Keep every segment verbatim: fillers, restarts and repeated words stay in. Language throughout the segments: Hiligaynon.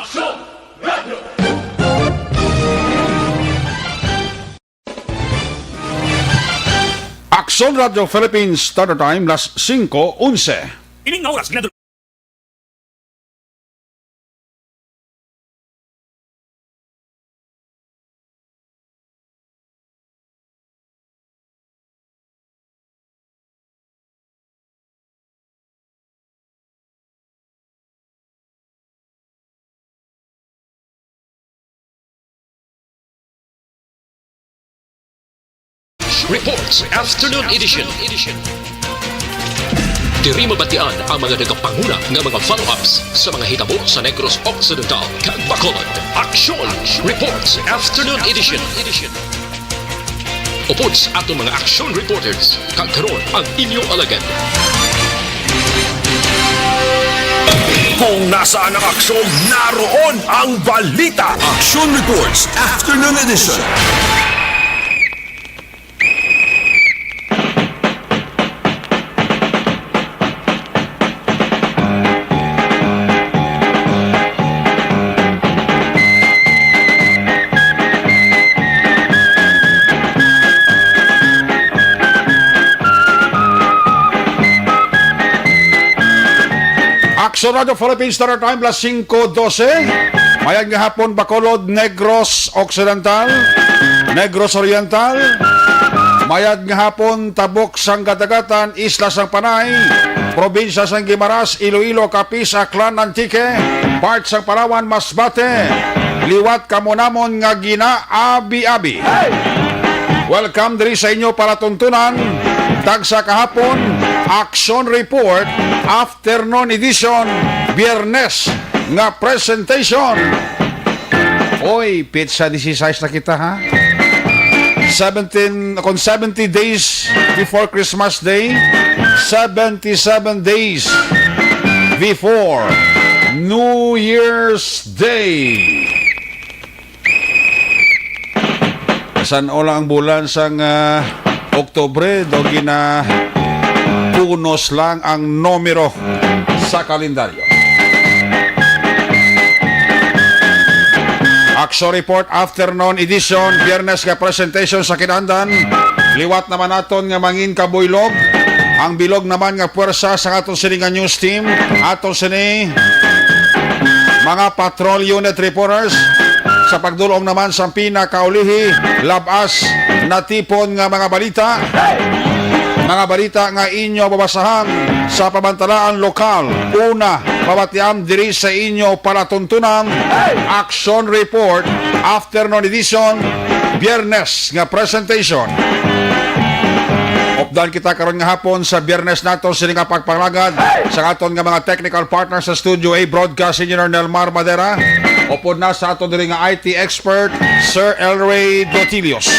Aksyon Radio Philippines Standard Time, las singko onse. Ining nga oras, ginadul- Reports Afternoon Edition. Diri mabatian ang mga nagapanguna nga mga follow-ups sa mga hitabo sa Negros Occidental kag Bacolod. Action Reports Afternoon Edition. Upod sa aton mga action reporters, kag karon ang inyo alagad. Kung nasaan ang aksyon, naroon ang balita. Action Reports Afternoon Edition. Aksyon Radio Philippines Standard Time, las singko dose. Mayad nga hapon, Bacolod, Negros Occidental, Negros Oriental. Mayad nga hapon, Tabok sang Gadagatan, Isla sang Panay, Probinsya sang Guimaras, Iloilo, Capiz, Aklan, Antique, part sang Palawan, Masbate. Liwat kamo namon nga ginaabi-abi. Welcome diri sa inyo palatuntunan. Tagsa kahapon, Action Report, afternoon edition, Biyernes nga presentation. Oy, petsa disisais na kita, ha? Seventeen, kung seventy days before Christmas Day, seventy-seven days before New Year's Day. San-o lang ang bulan sang, ah, Oktubre, daw ginapunos lang ang numero sa kalendaryo. Action Report Afternoon Edition, Biyernes nga presentation sa kinahanglan. Liwat naman naton nga mangin kabuylog. Ang bilog naman nga puwersa sa aton sini nga news team, aton sini mga patrol unit reporters, sa pagdulong naman sa pinakaulihi, labas natipon nga mga balita. Mga balita nga inyo babasahan sa pamantalaan lokal. Una, pabatian diri sa inyo palatuntunan, Action Report, Afternoon Edition, Biyernes nga presentation. Updan kita karon nga hapon sa Biyernes nato sini nga pagpangalagad sa aton nga mga technical partner sa Studio A, Broadcast Engineer Nelmar Madera, upod na sa aton diri nga I T expert, Sir Elray Dotilios.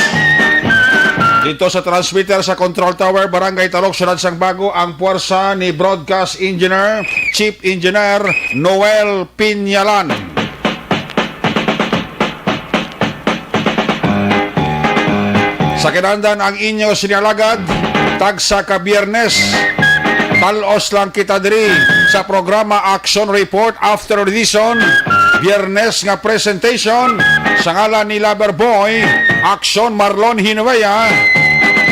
Dito sa transmitter sa Control Tower, Barangay Talok, Siyudad sang Bago, ang puwersa ni Broadcast Engineer, Chief Engineer Noel Pinyalan. Sa kinahanglan ang inyo sini alagad, tagsa ka Biyernes, tal-os lang kita diri sa programa Action Report After Edition, Biyernes nga presentation, sa ngalan ni Lover Boy, Action Marlon Hinueya.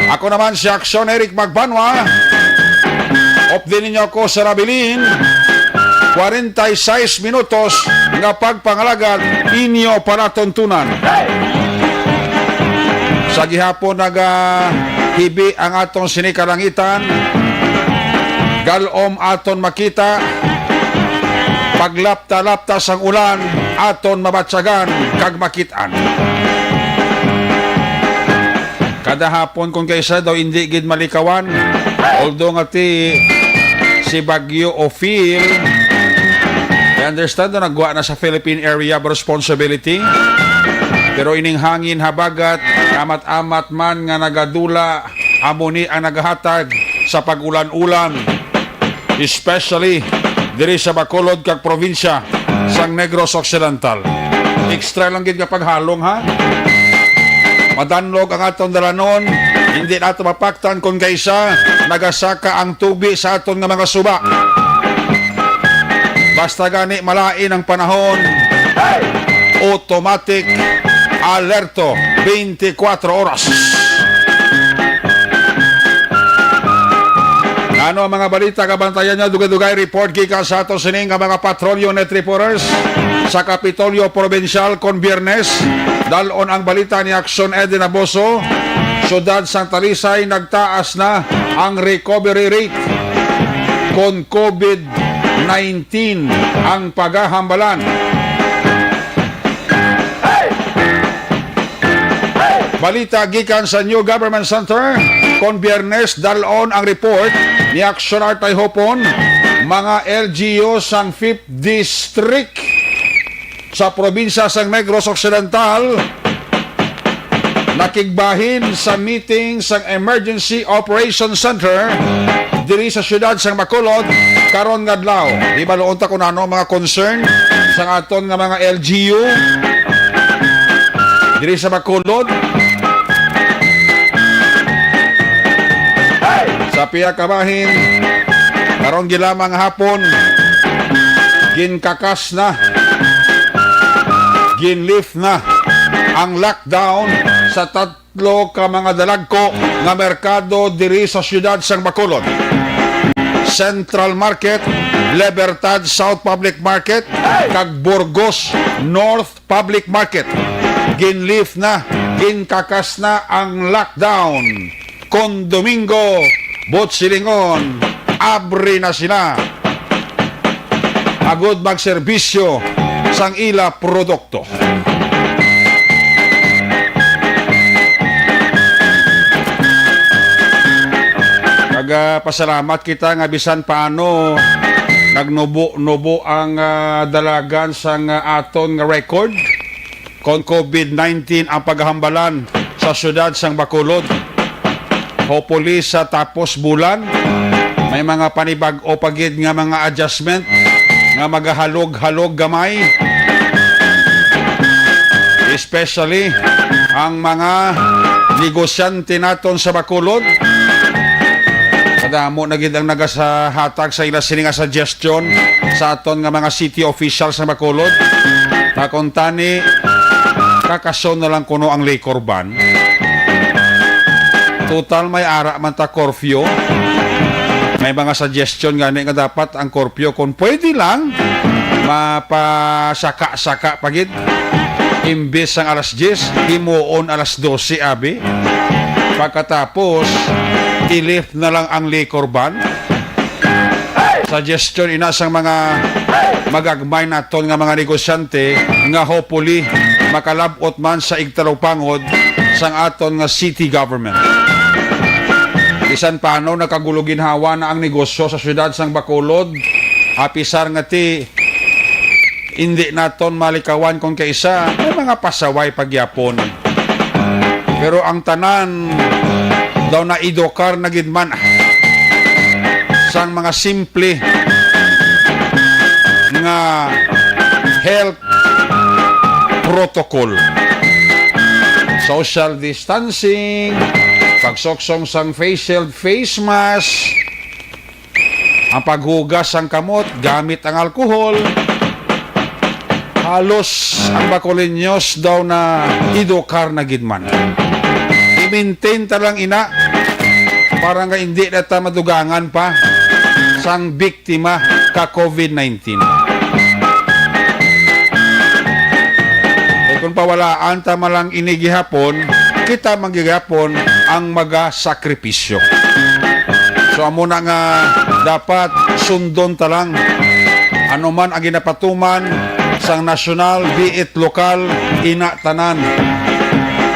Ako naman si Action Eric Magbanwa. Updi ninyo ako sa nabilin. Kwarenta y seis minutos nga pagpangalagad inyo palatuntunan. Sa gihapon nagahibi ang atong sini kalangitan. Galom aton makita. Paglapta-lapta sang ulan aton mabatyagan kag makit-an. Kada hapon, kung kaisa daw, hindi gid malikawan. Although nga ti si Bagyo Ophir, I understand na nagwa na sa Philippine Area of Responsibility. Pero ining hangin habagat, amat-amat man nga nagadula, amo ni ang nagahatag sa pag-ulan-ulan, especially diri sa Bacolod kag probinsya sang Negros Occidental. Extra lang gid nga paghalong, ha? Madanlog ang aton dalanon, hindi nato mapaktan kung kaisa nagasaka ang tubi sa aton nga mga suba. Basta gani malain ang panahon, Automatic alerto, twenty-four oras. Ano ang mga balita? Kabantayan niya, dugay-dugay report gikan sa ato sining nga mga patrol unit reporters sa Kapitolyo Provincial kon Biyernes. Dalon ang balita ni Action Eden Aboso. Siyudad sang Talisay, nagtaas na ang recovery rate kon COVID nineteen ang pagahambalan. Balita gikan sa New Government Center. Kon Biyernes, dalon ang report ni Action Artay Hopon, mga L G U sang Fifth District sa probinsya sang Negros Occidental nakigbahin sa meeting sang Emergency Operation Center diri sa siyudad sang Bacolod karon nga adlaw. Di ba, luon ta kung ano ang mga concern sang aton nga mga L G U diri sa Bacolod? Sa pihak kabahin, karon gilamang hapon, ginkakas na, ginlift na ang lockdown sa tatlo ka mga dalagko nga merkado diri sa siyudad sang Bacolod: Central Market, Libertad South Public Market, kag Burgos North Public Market. Ginlift na, ginkakas na ang lockdown. Kon Domingo, buot silingon, abri na sila agod magserbisyo sang ila produkto. Nagapasalamat kita nga bisan paano nagnubo-nubo ang, ah, dalagan sang, ah, aton nga record. Kon COVID nineteen ang paghambalan sa siyudad sang Bacolod, hopefully sa tapos bulan, may mga panibag-o pa gid nga mga adjustment nga magahalog-halog gamay, especially ang mga negosyante naton sa Bacolod. Kadamo na gid ang nagasahatag sa ila sini nga suggestion sa aton nga mga city officials sa Bacolod. Nga kuntani, kakason na lang kuno ang liquor ban. Total, may ara man ta curfew. May mga suggestion gani nga dapat ang curfew, kung pwede lang, mapasaka-saka pa gid. Imbis sang alas diyes, himuon alas dose, abi. Pagkatapos, i-lift na lang ang liquor ban. Suggestion ina sang mga magagmay naton nga mga negosyante nga hopefully makalab-ot man sa igtalupangod sang aton nga city government. Bisan paano, nakagulo ginhawa na ang negosyo sa siyudad sang Bacolod, apisar nga ti indi naton malikawan kon kaisa may mga pasaway pa gyapon. Pero ang tanan daw naedukar na gid man sang mga simple nga health protocol. Social distancing, pagsuksong sang face shield, face mask, ang paghugas sang kamot gamit ang alkohol. Halos ang Bacoleños daw naedukar na gid man. I-maintain ta lang ina para nga indi na ta madugangan pa sang biktima ka COVID nineteen. Eh, kung pawalaan ta man lang ini gihapon, kita man gihapon ang magasakripisyo. So, amo na nga dapat sundon ta lang. Ano man ang ginapatuman sang nasyonal, be it lokal, ina tanan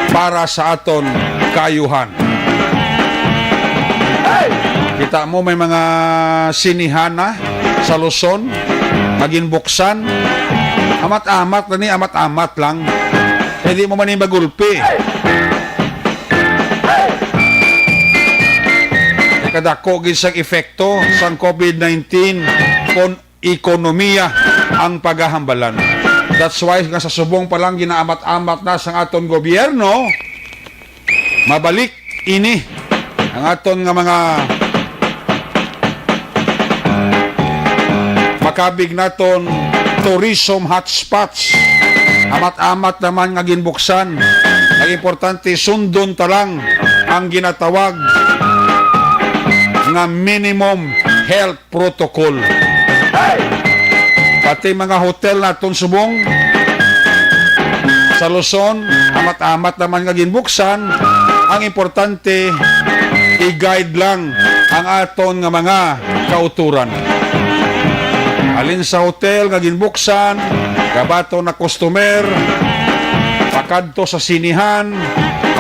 para sa aton kaayuhan. Kita mo, may mga sinihan na sa Luzon nga ginbuksan. Amat-amat na ni, amat-amat lang. Hindi mo man ni magulpi. Kadako gid sang epekto sang COVID nineteen kon ekonomiya ang pagahambalan. That's why nga sa subong pa lang ginaamat-amat na sang aton gobyerno, mabalik ini ang aton nga mga makabig naton tourism hotspots. Amat-amat naman nga ginbuksan. Ang importante, sundon ta lang ang ginatawag nga minimum health protocol. Pati mga hotel naton subong sa Luzon, amat-amat naman nga ginbuksan. Ang importante, i-guide lang ang aton nga mga kauturan. Halin sa hotel nga ginbuksan, gabaton na customer, pakadto sa sinihan,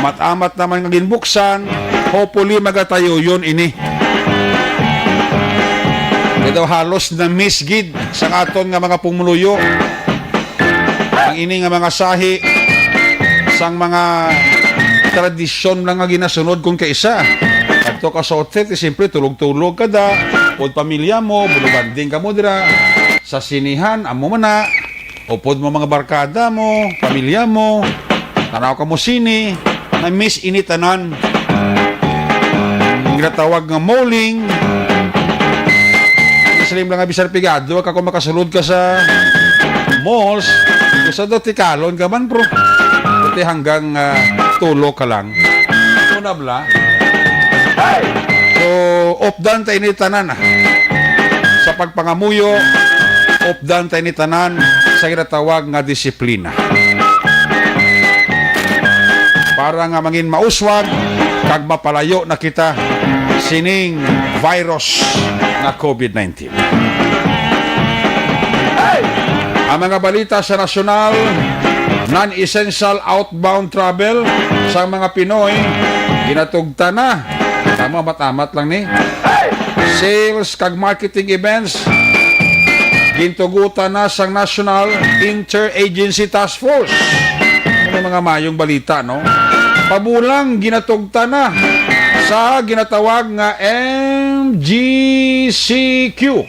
amat-amat naman nga ginbuksan, hopefully magatayo yun ini. Kaya daw halos na-miss gid sa aton nga mga pumuluyo ang ini nga mga sahi sang mga tradisyon lang nga ginasunod kung kaisa. Kadto ka sa hotel, ti siyempre tulog-tulog ka da, pod pamilya mo, bulubanding ka mo dira, sa sinihan, amo man na, upod mo mga barkada mo, pamilya mo, tanaw ka mo sini, na-miss ini tanan. Ang ginatawag nga malling. Slim lang nga bisan pigado ka kung makasulod ka sa malls. Gusto daw tikalon ka man, bro. Pati hanggang ah, tulo ka lang. Una bla. So, updan ta ini tanan ah. Sa pagpangamuyo, updan ta ini tanan sa ginatawag nga disiplina. Para nga mangin mauswag kag mapalayo na kita sining virus nga COVID-nineteen. Ang mga balita sa nasyonal, non-essential outbound travel sa mga Pinoy, ginatugtan na. Tama, matamat lang ni. Sales kag marketing events, gintugutan na sang National Interagency Task Force. Ano mga mayong balita, no? Pabulang ginatugtan na sa ginatawag nga M G C Q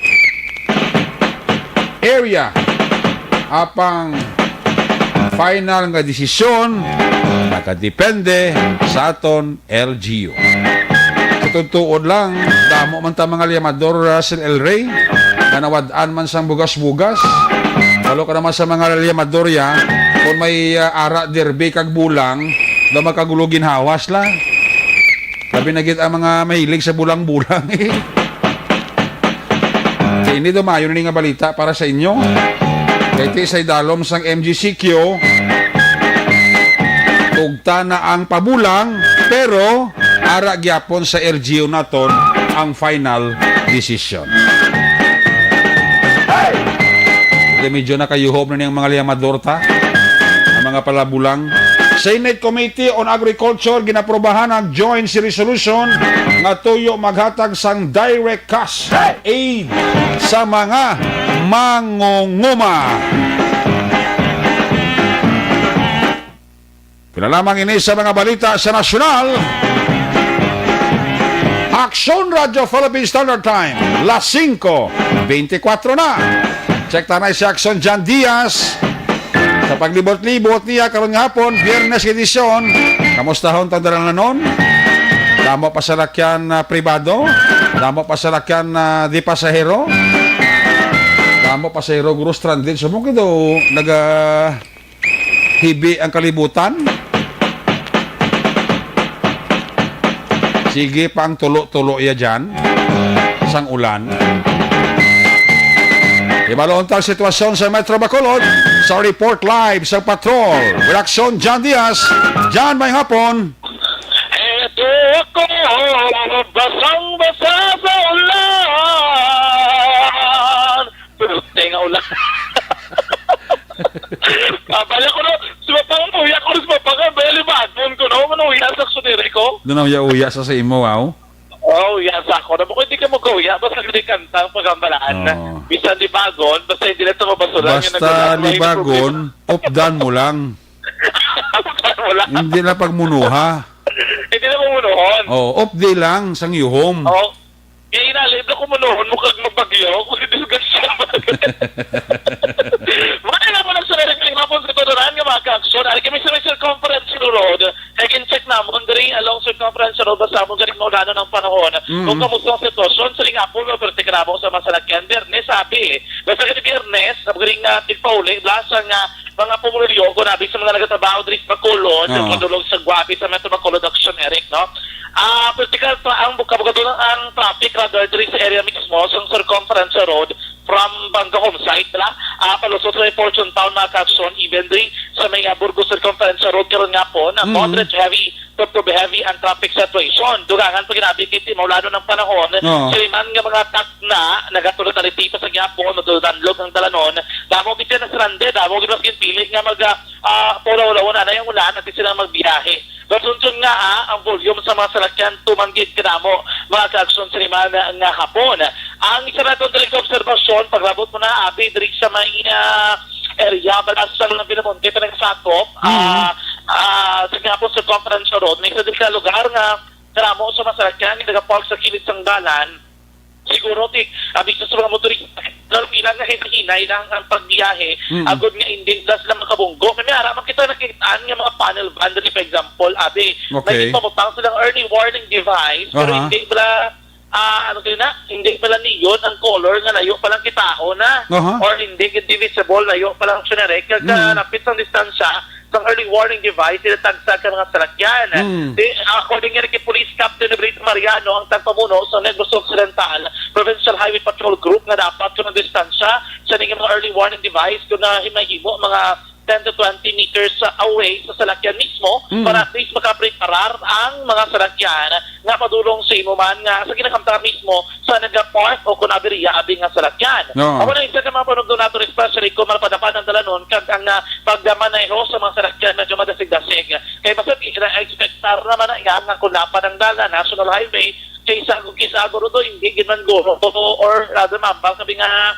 area. Apang final nga desisyon nakadepende sa aton L G U. Sa tuod-tuod lang, damo man ta mga liyamador, Russell El Rey, nga nawad-an man sang bugas-bugas. Walo ka naman sa mga liyamador ya, kung may ah, ara, derby kag bulang, daw magkagulo ginhawas la. Labi na gid ang mga mahilig sa bulang-bulang eh. Kay ini daw maayo ni nga balita para sa inyo. Kay ti sa idalom sang M G C Q, tugta na ang pabulang, pero ara gyapon sa L G U naton ang final decision. Kay medyo nakayuhob na ni ang mga liyamador ta, ang mga palabulang. Senate Committee on Agriculture ginaprobahan ang joint resolution nga tuyo maghatag sang direct cash aid sa mga mangunguma. Pila lamang ini sa mga balita sa nasyonal. Aksyon Radyo Philippine Standard Time, las singko beintikwatro na. Check ta na si Aksyon John Diaz. Sa paglibot-libot niya karon nga hapon, Biyernes edisyon. Kamustahon ta ang dalananon? Damo pa salakyan na pribado, damo pa salakyan na di pasahero, damo pasahero guro stranded. So, mungkin daw naga hibi ang kalibutan. Sige pa ang tulo-tulo iya dyan sang ulan. Ibalo unta ang sitwasyon sa Metro Bacolod sa report live sa Patrol. With Aksyon John Diaz. John, may hapon. Eto ako, basang-basa sa ulan. Putay nga ulan. Abala ko no, sumapangan, uya ko, sumapangan, baya libagon ko no, manuya sa suniri ko. Doon ang uya-uya sa sa imo, wow. Oh, uya sa ako. Namo ko, hindi ka magkauya, basta hindi kanta ang pagambalaan. Oo. Bisan libagon, basta hindi na ito mabasulan. Basta libagon, updan mo lang. Updan mo lang. Hindi na pagmunuha. Hindi na pagmunuhon. Oh, updi lang sang yuhom. Oh. Kaya inalib na kumunuhon mo kag mabagyo, kung disgrasya. Mga ilang mo nagsunod ang hapon sa tuturan nga mga kaaksyon. Ari kami sa may Circumference Road. Kaya gin-check namon diri along Circumference Road, basta mo galing maulano ng panahon. Mm. Kung kamusta ang sitwasyon, sa ring hapon, maperti ka namo sa masalakyan. Biyernes, sabi eh. Basta ka Biyernes, sa galing uh, tigpauli, basta nga mga pumuluyo, kunabi sa mga nagatrabaho diri sa Bacolod, Oo. padulong sa Guabe sa Metro Bacolod, Action Eric, no? Ah, praktikal pa ang buka-buka ang traffic radar diri sa area mismo sa Circumference Road from Banga Homesite, bala. Ah, palusot sa Fortune Town, mga ka-aksyon, even diri sa may, ah, Burgos Circumference Road karon nga po, na Mm. moderate heavy to, to be heavy ang traffic situation. Dugangan pa ginabi kay ti maulanon ang panahon. Oo. Sa liman nga mga takna, nagatuloy-tuloy pa sa gihapon, madudandlog ang dalanon. Damo gid na stranded, damo gid mas ginpili nga mag, ah, ah, paulaw-ulawon anay ang ulan, at sila magbiyahe. Rason nga, ah, ang volume sa mga salakyan tumanggid kadamo, mga ka-aksyon, sa liman nga hapon. Ang isa naton diri ka obserbasyon, paglabot mo na, abi, diri sa may, ah, area, balasang ng Pinamonte, pa nagasakop, Mm. ah, ah, sa gihapon sa Conference Road, may isa diri ka lugar nga karamo sa mga salakyan nga nagapark sa kilid sang dalan. Siguro ti, ah, bisa sa mga motorista, pero ilang nga hinay-hinay lang ang pagbiyahe, Mm. agod nga hindi bala sila makabunggo. Kami ara man kita nakita nga mga panel van diri, for example, abi, Okay. may ipamutang silang early warning device, pero Aha. hindi bala, ah, ano kayo na, hindi bala neon ang color nga layo pa lang kitaon na, Aha. or hindi gid visible, layo pa lang siya na, kag, Mm. ah, lapit ang distansya, sang early warning device, sila tagsa ka mga salakyan. Mm. Di, according nga kay Police Captain Brito Mariano, ang tagpamuno sa Negros Occidental Provincial Highway Patrol Group, nga dapat kung ang distansya sa ning mga early warning device kung nahimahimo mga ten to twenty meters away sa salakyan mismo Mm. para at least makapreparar ang mga salakyan nga padulong sa imo man nga sa ginakamtan mismo sa nagapark o kon aberya abi nga salakyan. Oo. Amo na isa ka mga panugdon nato, especially kung malapadapan ang dalanon kag ang, ah, pagmaneho sa mga salakyan medyo madasig-dasig. Kay basta na-expectar naman na yan nga kung lapad ang dalan, National Highway, kaysa kung kisa guro do, hindi gid man guro, or rather mambal kami nga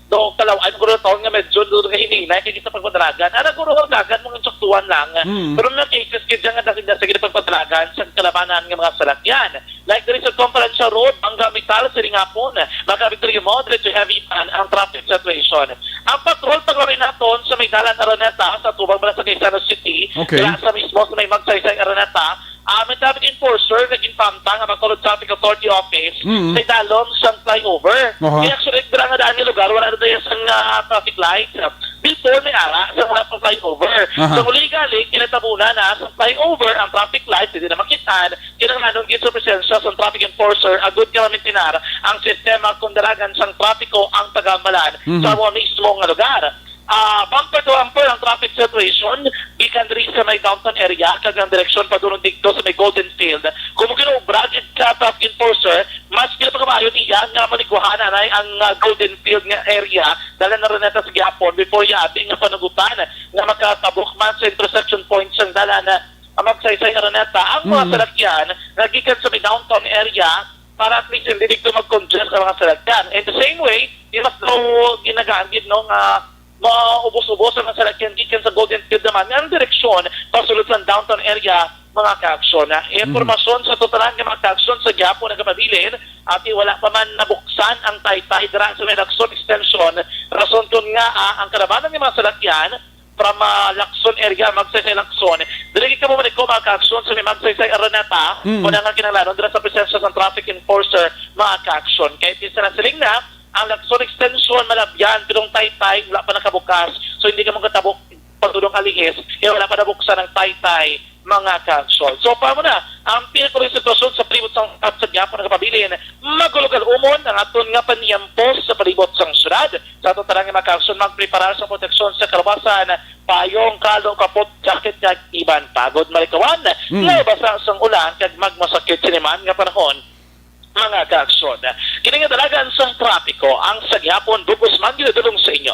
do kalaw-an guro taon nga medyo do nga hininay kay sa pagpadalagan. Ana guro, dagan mong insuktuan lang. Mm. Pero may cases gid nga dasig-dasig gid pagpadalagan sa kalabanan nga mga salakyan. Like diri sa Conference Road, Banga Metal, sining hapon, makabigay mo, diretso heavy pan ang traffic situation. Ang patrol paglabay naton sa may dalan Araneta sa tubang bala sa Gaisano City, Okay. dira sa mismo sa may Magsaysay Araneta, ah, may traffic enforcer nga ginpamta nga Bacolod Traffic Authority Office Mm. sa idalom sang flyover. Aha. Kaya actually, dira nga daan nga lugar, wala na tayo sang, ah, traffic light. Before may ara sa wala pa flyover. Aha. Sa muli gali, kinatabunan na sa flyover ang traffic light, hindi na makitaan, kinahanglan gid sa presensya sa traffic enforcer, agud nga mamintinar ang sistema kung dalagan sang trapiko ang tagambalan Mhm. sa amo mismo nga lugar. Ah, bumper to bumper ang traffic situation gikan diri sa may downtown area kag ang direksyon padulong didto sa may Golden Field. Kung mo ginaobra gid ka traffic enforcer, mas gid pa kamayo niya nga maliguhan anay ang, ah, Golden Field nga area, dala na rin nata sa gihapon before ya ating nga panugutan nga makatabok man sa intersection point sang dalan na ang Magsaysay Araneta ang mga Mm. salakyan nga gikan sa may downtown area para at least hindi dito mag-congest ang mga salakyan. In the same way, di mas daw ginagaan gid, no, nga maubos-ubos ang mga salakyan gikan sa Golden Field naman nga ang direksyon pasulod sa downtown area, mga ka-aksyon. Na Mm. impormasyon sa totalan nga mga ka-aksyon sa gihapon nagapabilin, ati wala pa man nabuksan ang taytay dira sa may Lacson Extension. Rason kun nga, ah, ang kalabanan nga mga salakyan from, ah, Lacson area, Magsaysay Lacson. Dili gid kamo manigko, mga ka-aksyon, sa may Magsaysay Araneta, Mm. muna nga kinahanglanon dira sa presensya sa traffic enforcer, mga ka-aksyon. Kay pisa na siling na, ang Lacson Extension, malabyan, pero ang taytay, wala pa nakabukas. So, hindi ka magkatabok, padulong alihis, kaya wala pa nabuksan ang taytay, mga ka-aksyon. So, pa mo na, ang pinakahuling sitwasyon sa palibot sang at sa gihapon nagapabilin, magulugal umon ang aton nga paniyampo sa palibot sang syudad. Sa aton tanan nga mga ka-aksyon, magpreparar sa proteksyon sa kalawasan, payong, kalo, kapot, jacket, kag iban pa. Agod malikawan, Mm. nga basa sang ulan, kag magmasakit siniman nga panahon, mga ka-aksyon. Kini nga dalagan sang trapiko, ang sa gihapon, bugos man ginadulong sa inyo.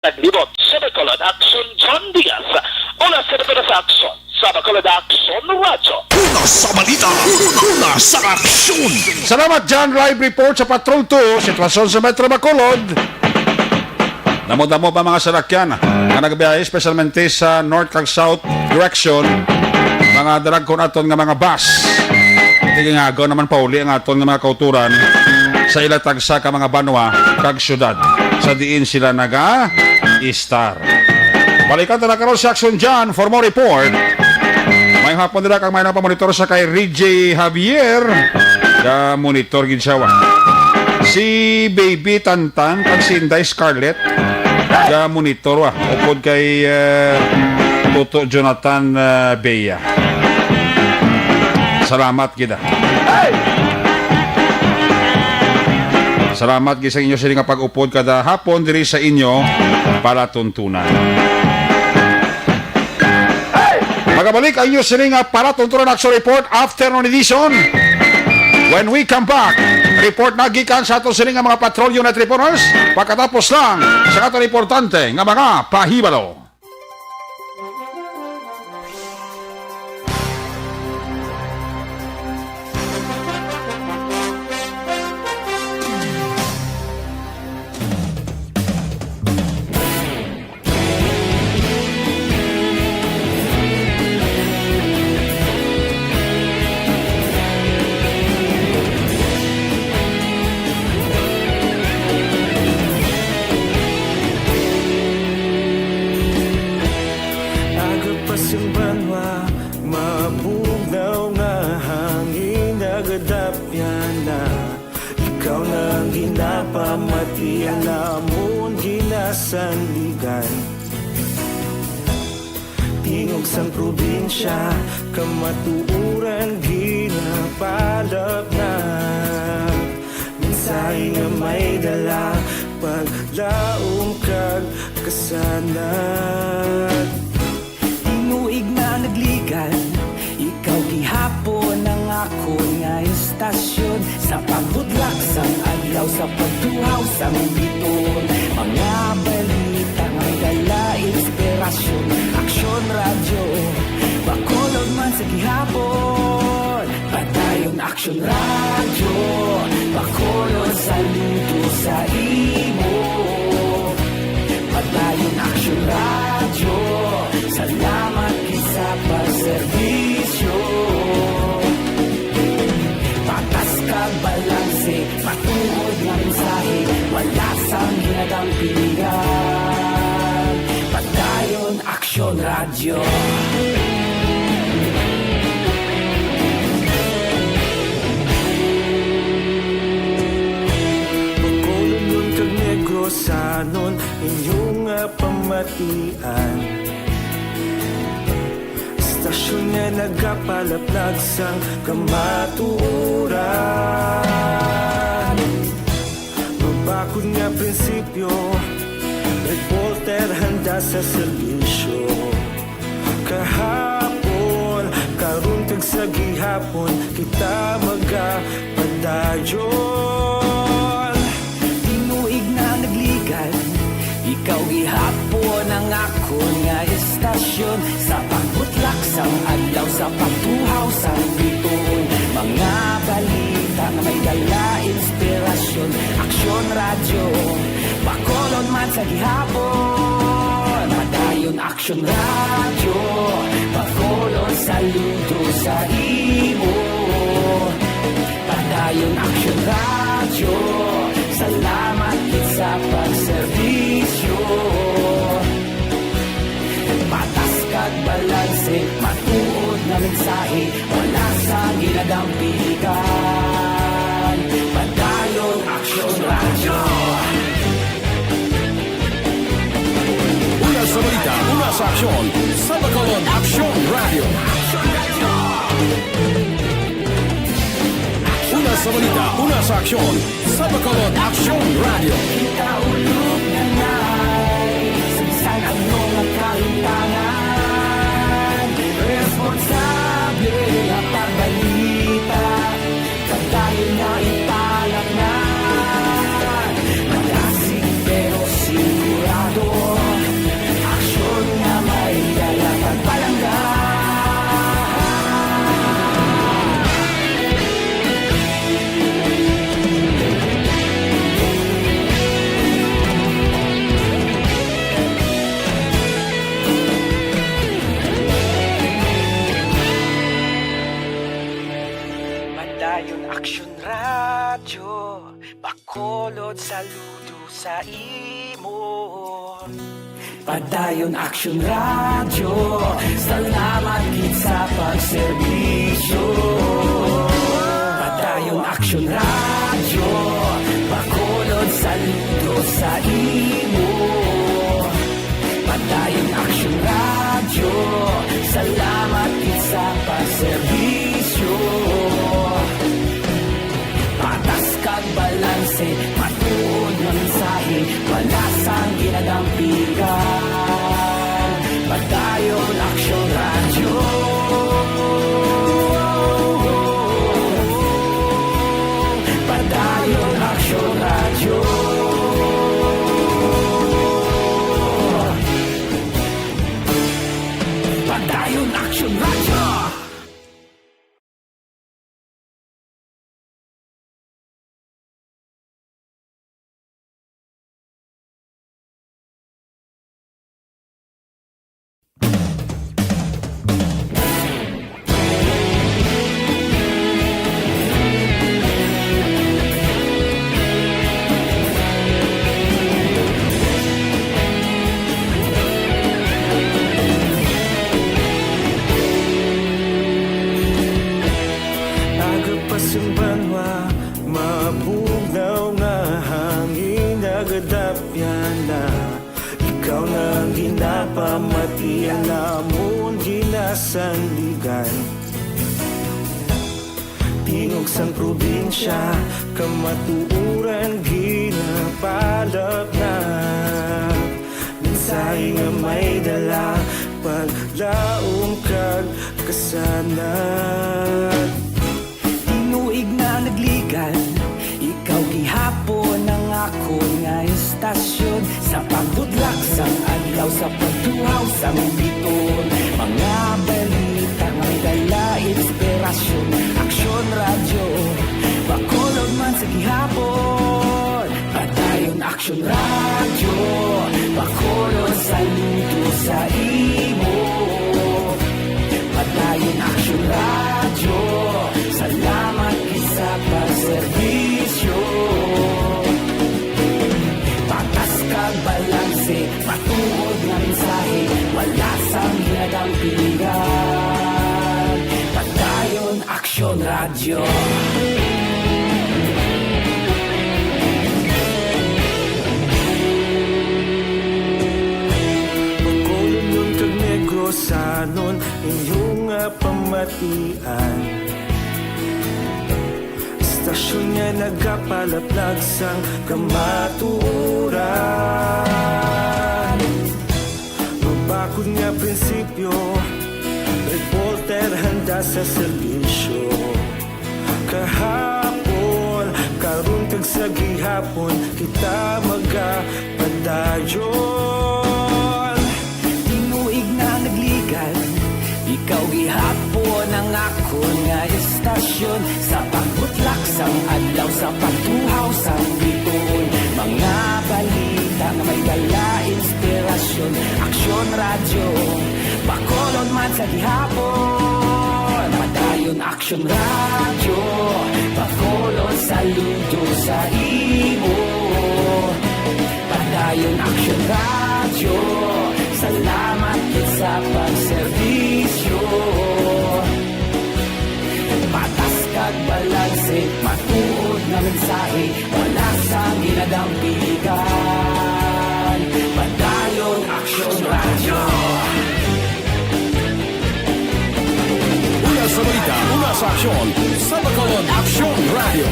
Naglibot sa Bacolod Action, John Diaz. Una sa Bacolod sa Action, sa Bacolod Action Radyo. Una sa balita, una sa aksyon. Salamat, John. Live report sa Patrol two, sitwasyon sa Metro Bacolod. Damo-damo pa mga salakyan nga nagbiyahe, espesyalmente sa north kag south direction. Mga dalagkon aton nga mga bus. Sige nga, agaw naman pauli ang aton nga mga kauturan sa ila tagsa ka mga banwa kag syudad sa diin sila naga-istar. Balikan ta na karon si Action John for more report. May hapon nila kang may pamonitor sa kay Rijay Javier. Ga-monitor gid siya, wa. Si Baby Tantan kag si Inday Scarlett, ga-monitor, wa. Upod kay, eh, Toto Jonathan, eh, Bea. Salamat gid, ah. Salamat gid sa inyo sini nga pag-upod kada hapon diri sa inyo palatuntunan. Magabalik ang inyo sini nga palatuntunan Action Report Afternoon Edition. When we come back, report na gikan sa aton sini nga mga patrol unit reporters. Pagkatapos lang sa aton importante nga mga pahibalo. Aga pa sing banwa, mabugnaw nga hangin nagadapyan na. Ikaw na ang ginapamati, ang amon ginasandigan. Tingog sang probinsya, kamatuoran ginapalapnag. Mensahe nga may dala, paglaom kag kasanag. Tinuig na nagligan, ikaw gihapon ang akon nga istasyon. Sa pagbutlak sang adlaw, sa pagtuhaw sang biton, mga balita nga may dala inspirasyon. Aksyon Radyo, Bacolod man sa gihapon. Padayon Aksyon Radyo, Bacolod, saludo sa imo. Padayon Aksyon Radyo, salamat gid sa pagserbisyo. Patas kag balanse, matuod nga mensahe, wala sang ginadampigan. Padayon Aksyon Radyo. Bacolodnon kag Negrosanon, inyo nga pamatian. Istasyon nga nagapalaplag sang kamatuoran. Mabakod nga prinsipyo, reporter handa sa serbisyo. Kahapon, karon kag sa gihapon, kita magapadayon. Tinuig na nagligan, ikaw gihapon ang akon nga istasyon. Sa pagbutlak sang adlaw, sa pagtuhaw sang biton, mga balita nga may dala inspirasyon. Aksyon Radyo, Bacolod man sa gihapon. Padayon Aksyon Radyo, Bacolod, saludo sa imo. Padayon Aksyon Radyo, salamat gid sa pagserbisyo. Patas kag balanse, matuod nga mensahe, wala sang ginadampigan. Padayon Aksyon Radyo. Una sa balita, una sa aksyon, sa Bacolod Aksyon Radyo. Una sa balita, una sa aksyon, sa Bacolod Aksyon Radyo. Kita ulog na nai, sa bisan ano nga kahimtangan, responsable nga pagbalita. Padayon nga ipalapngan, malasig pero sigurado. Aksyon nga may dala pagpalangga. sa imo. Padayon Action Radio, salamat gid sa pagserbisyo. Padayon Action Radio, Bacolod, saludo sa imo. Padayon Action Radio, salamat gid sa pagserbisyo. Patas kag balanse, matuod nga mensahe, wala sang ginadampigan. Padayon Action Radio. Padayon Action Radio. Padayon Action Radio. Aga pa sing banwa, mabugnaw nga hangin nagadapyan na. Ikaw na ang ginapamatian namon ginasandigan. Tingog sang probinsya, kamatuoran ginapalapnap. Mensahe nga may dala, paglaom kag kasanag. Tinuig na nagligan, ikaw gihapon ang akon nga istasyon. Sa pagbutlak sang adlaw, sa pagtuhaw sang biton, mga balita nga may dala inspirasyon. Aksyon Radyo, Bacolod man sa gihapon. Padayon Aksyon Radyo, Bacolod, saludo sa imo. Padayon Aksyon Radyo, salamat gid sa pagserbisyo. Patas kag balanse, matuod nga mensahe, wala sang ginadampigan. Padayon Aksyon Radyo. Bacolodnon kag Negrosanon, inyo nga pamatian. Istasyon nga nagapalaplag sang kamatuoran. Mabakod nga prinsipyo, reporter handa sa serbisyo. Kahapon, karon kag sa gihapon, kita magapadayon. Tinuig na nagligan, ikaw gihapon ang akon nga istasyon. Sa pagbutlak sang adlaw, sa pagtuhaw sang biton, mga balita nga may dala inspirasyon. Aksyon Radyo, Bacolod man sa gihapon. Padayon Aksyon Radyo, Bacolod, saludo sa imo. Padayon Aksyon Radyo, salamat gid sa pagserbisyo. Patas kag balanse, matuod nga mensahe, wala sang ginadampigan. Padayon Aksyon Radyo. Una sa balita, una sa aksyon, sa Bacolod Aksyon Radio.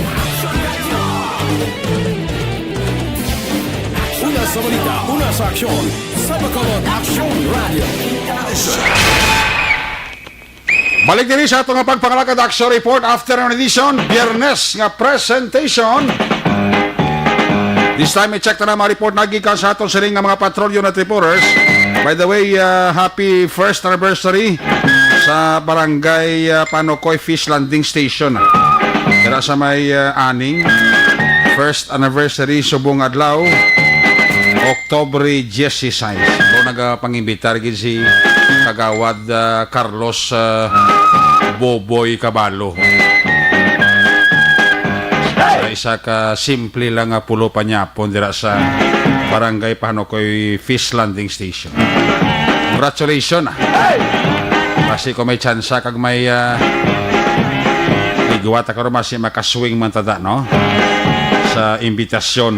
Una sa balita, una sa aksyon, sa Bacolod Aksyon Radio. Balik diri sa ato nga pagpangalagad, Aksyon Report, afternoon edition, Biyernes nga presentation. This time, i-check ta na mga report na gikan sa aton siring nga mga patrolyo na reporters. By the way, uh, happy first anniversary sa Barangay, uh, Panukoy Fish Landing Station. Dira sa may, uh, Aning, first anniversary subong adlaw, Oktubre dieciséis. Pero nagapangimbitar gid si Kagawad, uh, Carlos, uh, Boboy Caballo. Isa ka simple lang nga pulo panyapon dira sa Barangay Pahanukoy Fish Landing Station. Congratulations, ah. Kasi kung may tsansa kag may, ah, ligwat ako, masi makaswing man tada, no? Sa imbitasyon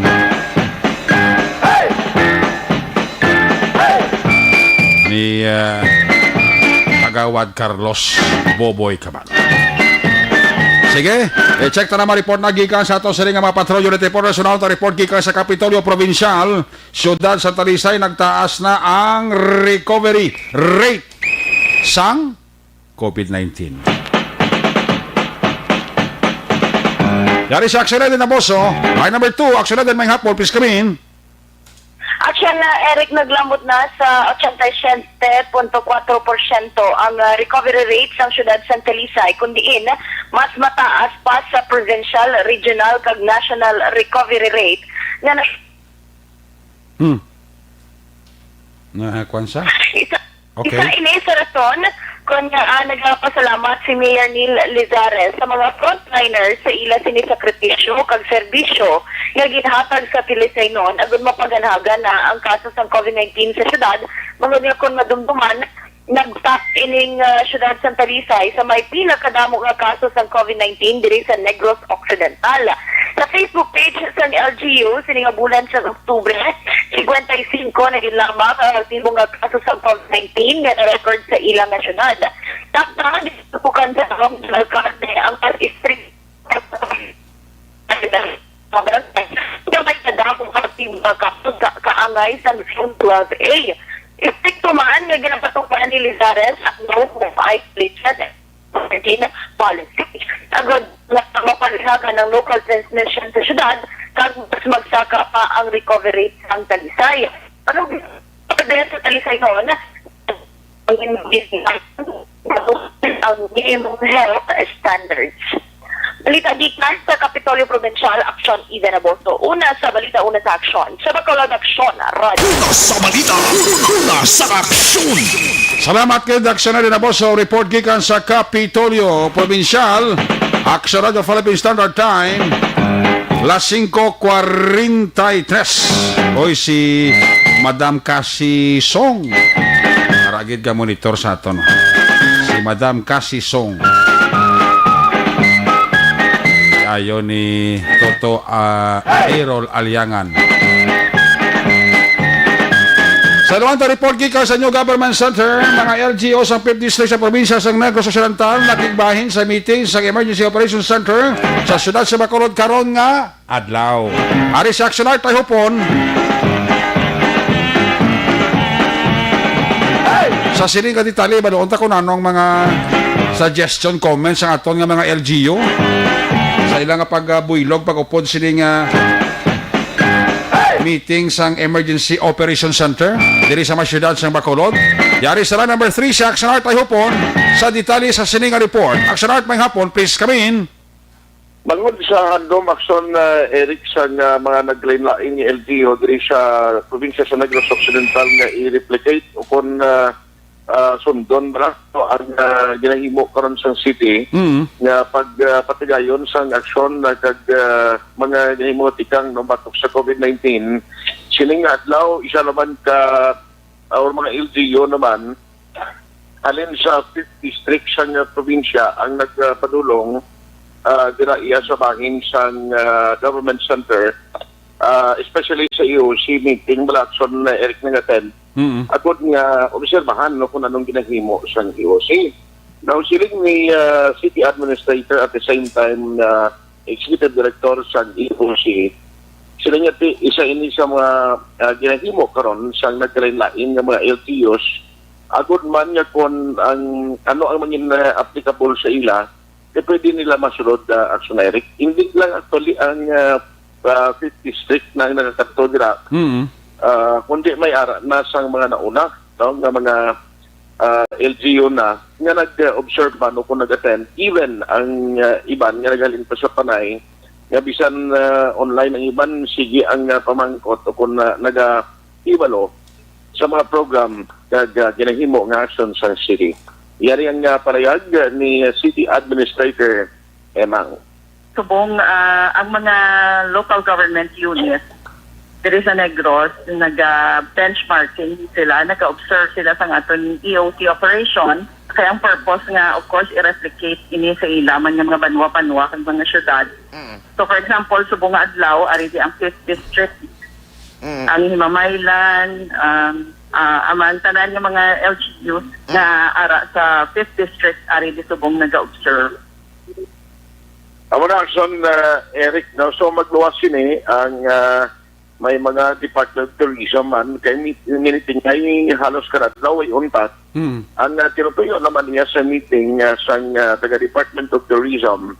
ni, ah, Kagawad Carlos Boboy Cabal. Sige, i-check ta na mga report na gikan sa ato sini nga mga patrol unit reporters. Una ta report gikan sa Kapitolyo Provincial, Siyudad sa Talisay, nagtaas na ang recovery rate sang COVID nineteen. Yari sa Action Eden Abuso, line number two, Action Eden May Hapon, please come in. Action na, Eric, naglamot na sa ochenta y siete punto kuwatro porsyento ang, ah, recovery rate sang siyudad sang Talisay, kun diin mas mataas pa sa provincial, regional, kag national recovery rate nga na- Hmm. Na, kwan sa? Isa, Okay. isa ini sa rason kon nga, ah, nagapasalamat si Mayor Neil Lizares sa mga frontliners sa ila sini sakripisyo kag serbisyo nga ginhatag sa Talisaynon agud mapaganhagan na ang kaso sang COVID nineteen sa syudad, bangod nga kon madumduman, nagtap ining, ah, syudad sang Talisay sa may pinakadamo nga kaso sang COVID nineteen diri sa Negros Occidental. Sa Facebook page sang L G U, sini nga bulan sa Oktubre, cincuenta y cinco na gid lamang ang aktibo nga kaso sa COVID nineteen nga na-record sa ila nga syudad. Takna, gisusubukan sa alkalde ang pag-istrikto nga may kadamo nga aktibo nga kaso sa kaangay sa Zone twelve A. Istrikto man nga ginapatupad ni Lizares ang no home isolation quarantine policy. Agud nga mapalihagan ang local transmission sa syudad, kag mas magsaka pa ang recovery sang Talisay. Ano sa Talisay noon? Ang ang minimum health standards. Balita gikan sa Kapitolyo Provincial, Action Eden Abuso. Una sa balita, una sa aksyon. Sa Bacolod, Aksyon, Radyo. Una sa balita, una sa aksyon. Salamat kay Daksana Dinaboso. Report gikan sa Kapitolyo Provincial. Action Radio Philippine Standard Time. Las cinco cuarenta y tres. Oy, si Madam Cassie Song. Aragid ka monitor sa aton. Si Madam Cassie Song. Ayo ni Toto, ah, Errol Aliangan. Sa Luanta, report gikan sa New Government Center, mga L G U sa Fifth District sa probinsya sa Negros Occidental nakigbahin sa meeting sa Emergency Operations Center sa siyudad sa Bacolod karon nga adlaw. Ari sa Action Art ay hupon. Sa sining ka detalye, baluon ta kung ano ang mga suggestion, comments ang aton nga mga L G U sa ilang nga pagbuylog, pag-upod sining, ah, meeting sang Emergency Operation Center diri sa may siyudad sang Bacolod. Yari sa line number three sa Action Art ay hupon sa detalye sa sining nga report. Action Art, may hapon, please come in. Bangod sa handom aksyon, ah, Eric, sa nga mga naglain-lain nga L G U diri sa probinsya sa Negros Occidental nga i-replicate o kon, ah, ah, sundon ba na, no, ang, ah, ginahimo karon sa city Mm. nga pag, ah, patigayon sang aksyon na kag, ah, mga ginahimo tikang, no, batok sa COVID nineteen. Sining nga adlaw, isa naman ka, ah, or mga L G U naman, halin sa fifth district sang, ah, probinsya ang nagpadulong, ah, dira iya sa bahin sang, ah, government center, ah, especially sa E O C meeting, bala aksyon na Eric nang attend. Mm. Agud nga obserbahan, no, kung anong ginahimo sang E O C. Now, siling ni, ah, city administrator at the same time na executive director sang E O C, sila nga ti-, isa ini sa mga, ah, ginahimo karon sang nagkalain-lain nga mga L T Os, agud man nga kon ang ano ang mangin, ah, applicable sa ila, eh, pwede nila masulod, ah, action direct. Hindi lang actually ang, ah, ah, fifth district na ang nakakadto dira, Mm. ah, kundi may ara na sang mga nauna, no, nga mga, ah, L G U na nga nag-observe man o kung nag-attend, even ang, ah, iban nga naghalin pa sa Panay, nga bisan, ah, online ang iban, sige ang, ah, pamangkot o kung, ah, naga-ibalo sa mga program kag, ah, ginahimo nga action sa city. Yari ang, ah, parayag, ah, ni, ah, City Administrator Emang. Subong, ah, ang mga local government units diri sa Negros, naga-benchmarking sila, naga-observe sila sa aton E O T operation. Kaya ang purpose nga, of course, i-replicate ini sa ila man nga mga banwa-banwa kag mga syudad. Mm. So, for example, subong nga adlaw, ari di ang fifth district, Mm. ang Himamaylan, um, ah, amang tanan nga mga L G Us Mm. nga ara sa fifth district, ari di subong naga-observe. Amo na, Action, uh, Eric, no? So, magluwas sini ang, uh, may mga Department of Tourism man, kay mi-, miniting ay halos kada adlaw ay untat. Hmm. Ang, uh, tinutuyo naman niya sa meeting, uh, sang, uh, taga Department of Tourism,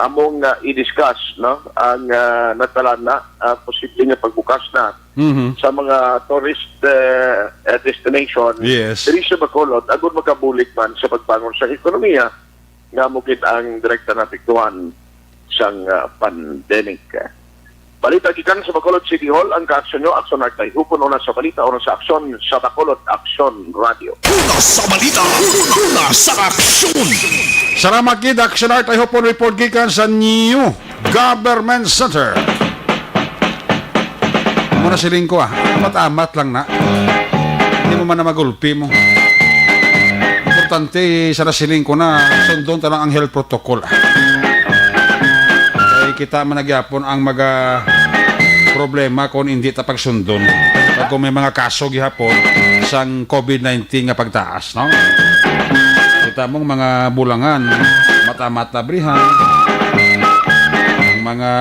among, uh, i-discuss, no? Ang, uh, natalana, uh, posible nga pagbukas na Mhm. sa mga tourist, uh, uh, destination Yes. diri sa Bacolod, agud makabulig man sa pagbangon sa ekonomiya. Nga amo gid ang direkta naapektuhan sang, ah, pandemic. Balita gikan sa Bacolod City Hall, ang kaaksyon nyo, Aksyon Art Tayhupon, una sa balita, una sa aksyon, sa Bacolod Aksyon Radio. Una sa balita, una sa aksyon. Salamat gid, Aksyon Art Tayhupon, report gikan sa New Government Center. Amo na siling ko, ah. Amat-amat lang na. Hindi mo man na magulpi mo. Importante, sa nasiling ko na, sundon ta lang ang health protocol. Kay kita man na gihapon ang maga problema kung hindi ta pagsundon. Kag kung may mga kaso gihapon sang COVID nineteen nga pagtaas, no? Kita mong mga bulangan, mata-mata brihan, ang mga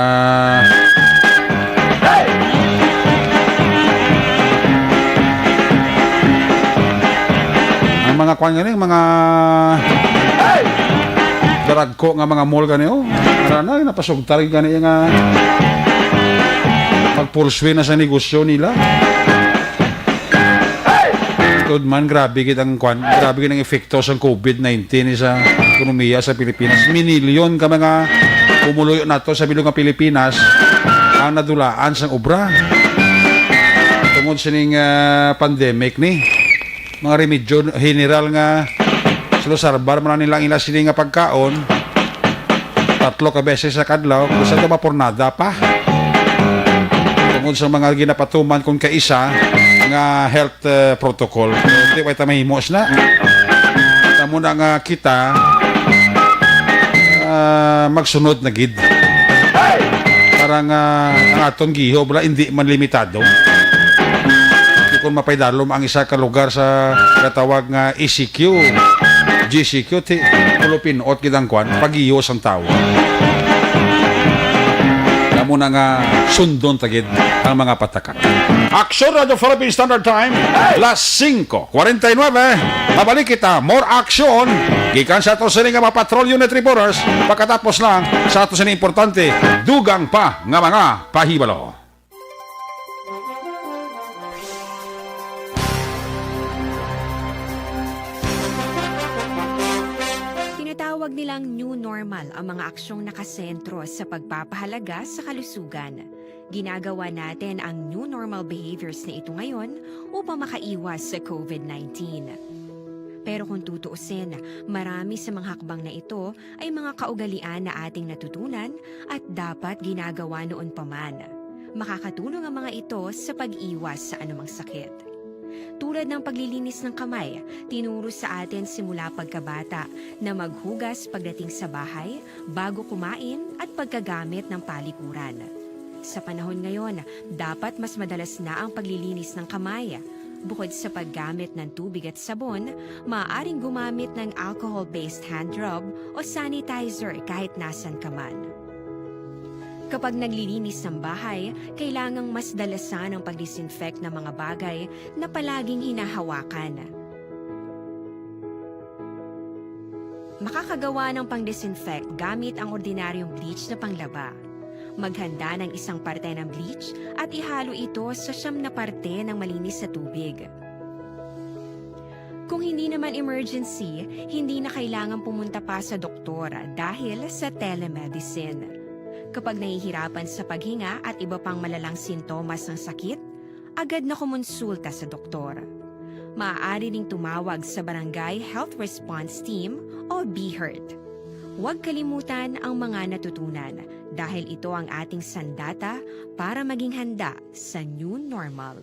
Ang mga kwan gani, mga daragko nga mga mall gani, oh. Ara na, napasugtar gani nga pagpulswi na sa negosyo nila. Good man, grabe gid ang kwan, grabe gid ang epekto sang COVID nineteen sa ekonomiya sa Pilipinas. Minilyon ka mga pumuluyo nato sa bilog nga Pilipinas ang nadulaan sang obra tungod sining, ah, pandemic ni. Mga remedyo general nga sulusalbar man nila ang ila sini nga pagkaon tatlo ka beses sa kadlaw, gusto to mapurnada pa. Tungod sa mga ginapatuman kung kaisa nga health, eh, protocol. Di ba ita mahimo sina? Tamo na nga kita, ah, magsunod na gid. Para nga ang aton giho, wala, hindi man limitado. Di kung mapaidalom ang isa ka lugar sa gatawag nga E C Q, G C Q, ti, pulupinot gid ang kwan, pag-iyo sang tawo. Kamo na nga sundon ta gid ang mga patakat. Aksyon Radio Philippine Standard Time, las singko kwarenta y nuebe. Mabalik kita, more aksyon gikan sa ato sini nga mga patrol unit reporters. Pagkatapos lang sa ato sini importante, dugang pa nga mga pahibalo. Tinatawag nilang new normal ang mga aksyong nakasentro sa pagpapahalaga sa kalusugan. Ginagawa natin ang new normal behaviors na ito ngayon upang makaiwas sa COVID nineteen. Pero kung tutuusin, marami sa mga hakbang na ito ay mga kaugalian na ating natutunan at dapat ginagawa noon pa man. Makakatulong ang mga ito sa pag-iwas sa anumang sakit. Tulad ng paglilinis ng kamay, tinuro sa atin simula pagkabata na maghugas pagdating sa bahay, bago kumain, at pagkagamit ng palikuran. Sa panahon ngayon, dapat mas madalas na ang paglilinis ng kamay. Bukod sa paggamit ng tubig at sabon, maaaring gumamit ng alcohol-based hand rub o sanitizer kahit nasan ka man. Kapag naglilinis ng bahay, kailangang mas dalasan ang pag-disinfect ng mga bagay na palaging hinahawakan. Makakagawa ng pang-disinfect gamit ang ordinaryong bleach na panglaba. Maghanda ng isang parte ng bleach at ihalo ito sa siyam na parte ng malinis na tubig. Kung hindi naman emergency, hindi na kailangan pumunta pa sa doktor dahil sa telemedicine. Kapag nahihirapan sa paghinga at iba pang malalang sintomas ng sakit, agad na kumonsulta sa doktor. Maaari ring tumawag sa Barangay Health Response Team o BHERT. Huwag kalimutan ang mga natutunan dahil ito ang ating sandata para maging handa sa new normal.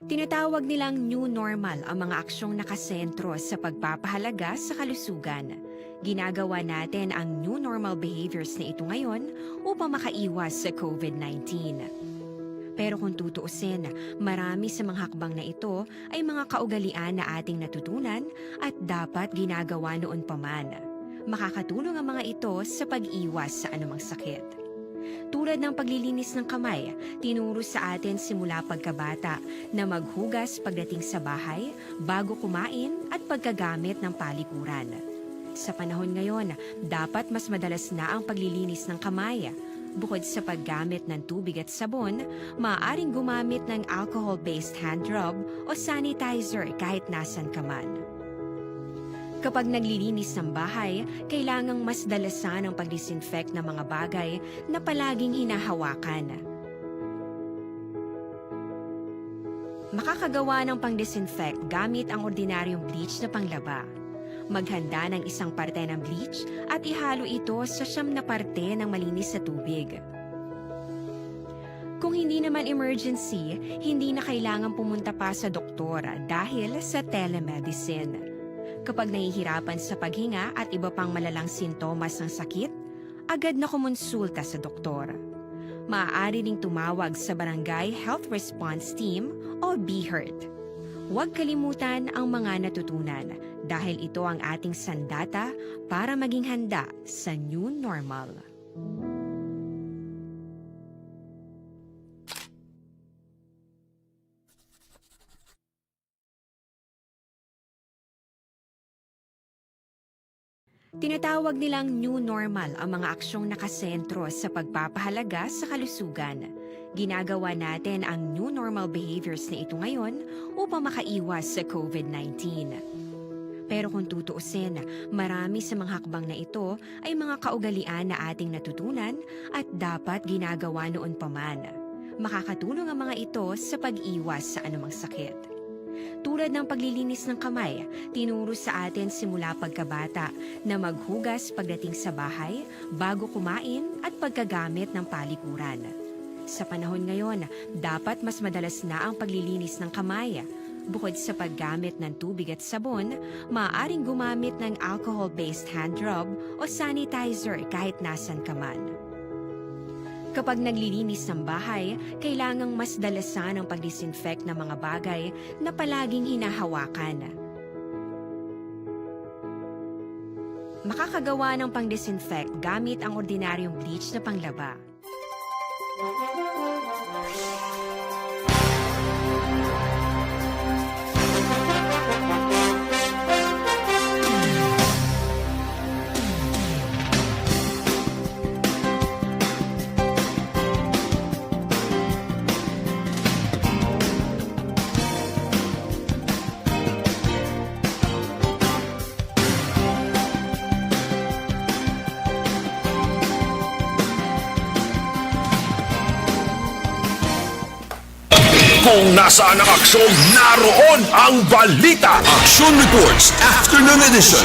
Tinatawag nilang new normal ang mga aksyong nakasentro sa pagpapahalaga sa kalusugan. Ginagawa natin ang new normal behaviors na ito ngayon upang makaiwas sa COVID nineteen. Pero kung tutuusin, marami sa mga hakbang na ito ay mga kaugalian na ating natutunan at dapat ginagawa noon pa man. Makakatulong ang mga ito sa pag-iwas sa anumang sakit. Tulad ng paglilinis ng kamay, tinuro sa atin simula pagkabata na maghugas pagdating sa bahay, bago kumain, at pagkagamit ng palikuran. Sa panahon ngayon, dapat mas madalas na ang paglilinis ng kamay. Bukod sa paggamit ng tubig at sabon, maaaring gumamit ng alcohol-based hand rub o sanitizer kahit nasan ka man. Kapag naglilinis ng bahay, kailangang mas dalasan ang pag-disinfect ng mga bagay na palaging hinahawakan. Makakagawa ng pang-disinfect gamit ang ordinaryong bleach na panglaba. Maghanda ng isang parte ng bleach at ihalo ito sa siyam na parte ng malinis na tubig. Kung hindi naman emergency, hindi na kailangan pumunta pa sa doktor dahil sa telemedicine. Kapag nahihirapan sa paghinga at iba pang malalang sintomas ng sakit, agad na kumonsulta sa doktor. Maaari ring tumawag sa Barangay Health Response Team o BHERT. Huwag kalimutan ang mga natutunan dahil ito ang ating sandata para maging handa sa new normal. Tinatawag nilang new normal ang mga aksyong nakasentro sa pagpapahalaga sa kalusugan. Ginagawa natin ang new normal behaviors na ito ngayon upang makaiwas sa COVID nineteen. Pero kung tutuusin, marami sa mga hakbang na ito ay mga kaugalian na ating natutunan at dapat ginagawa noon pa man. Makakatulong ang mga ito sa pag-iwas sa anumang sakit. Tulad ng paglilinis ng kamay, tinuro sa atin simula pagkabata na maghugas pagdating sa bahay, bago kumain, at pagkagamit ng palikuran. Sa panahon ngayon, dapat mas madalas na ang paglilinis ng kamay. Bukod sa paggamit ng tubig at sabon, maaaring gumamit ng alcohol-based hand rub o sanitizer kahit nasan ka man. Kapag naglilinis ng bahay, kailangang mas dalasan ang pag-disinfect ng mga bagay na palaging hinahawakan. Makakagawa ng pang-disinfect gamit ang ordinaryong bleach na panglaba. Kung nasaan ang aksyon, naroon ang balita. Action Reports, Afternoon Edition.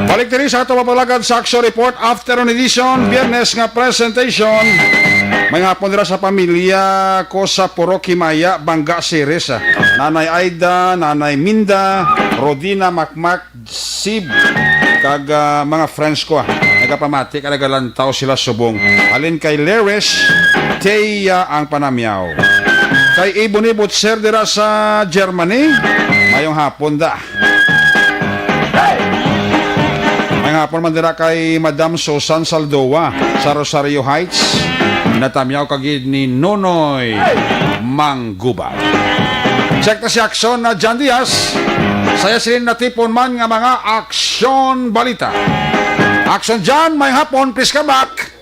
Balik diri sa ato mapalagad sa Action Report, Afternoon Edition, Biyernes nga presentation. May hapon dira sa pamilya ko sa Purok Himaya, Banga Ceres. Nanay Aida, Nanay Minda, Rodina Makmak, Sib, kag, ah, mga friends ko, ah. Nagapamati ka, nagalantaw sila subong. Halin kay Leres, Thea ang panamyaw. Kay Ibon Ibot, sir, dira sa Germany, mayong hapon da. Mayong hapon man dira kay Madam Susan Saldoa sa Rosario Heights. Natamyaw kagid ni Nonoy Mangguba. Check na si Aksyon na John Diaz. Saya sila natipon man nga mga aksyon balita. Aksyon John, may hapon, please come back.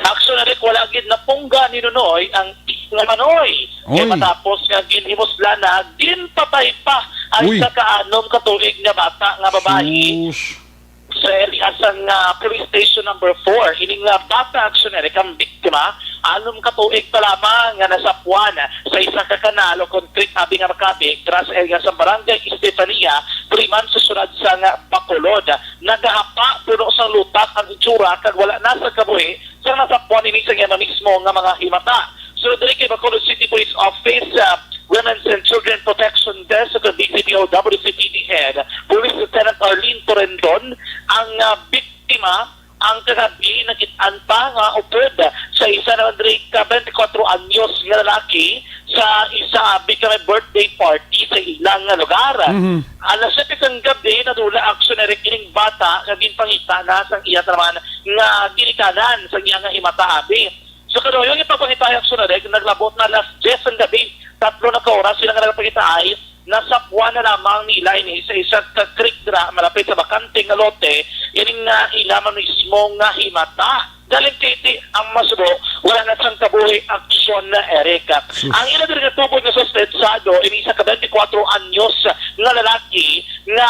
Aksyon na rin, wala gid napungga ni Nonoy ang nga Manoy. Kay Oy. Matapos nga ginhimuslan na, ginpatay pa ang Uy. Isa ka anom ka tuig nga bata nga babayi Sus. Sa area sang, ah, police station number four. Ining, ah, bata, Action Eric, ang biktima, anom ka tuig pa lamang nga nasapwan sa isa ka kanal o concrete abi nga makabi, dira sa area sa Barangay Estefania, Tuliman, sa siyudad sang Bacolod. Nagahapa puno sang lutak ang itsura kag wala na sa kabuhi sang nasapwan ini sa iya na mismo nga mga himata. Sunod diri kay Bacolod City Police Office, ah, Women's and Children Protection Desk, ug ang D C P O W C P D Head, Police Lieutenant Arlene Torendon, ang, ah, biktima ang kagabi nakit-an pa nga upod sa isa naman diri ka twenty-four anyos nga lalaki sa isa abi ka may birthday party sa ilang nga lugar. Mhm. Alas siyete sang gabi, nadula, Action Eric, ining bata nga ginpangita na sang iya naman nga ginikanan sang iya nga himata abi. Sa kaduyong ipagpangita, Action Eric, naglabot na alas diyes sang gabi, tatlo na ka oras sila nga nagpangitaay, nasapwan na lamang nila ini sa isa ka creek dira malapit sa bakante nga lote, ining nga ila man mismo nga himata. Galing kay ti ang masubo, wala na sang kabuhi, Action Eric. Sus. Ang ila diri nga tubo nga suspetsado, ini isa ka twenty-four anyos nga lalaki nga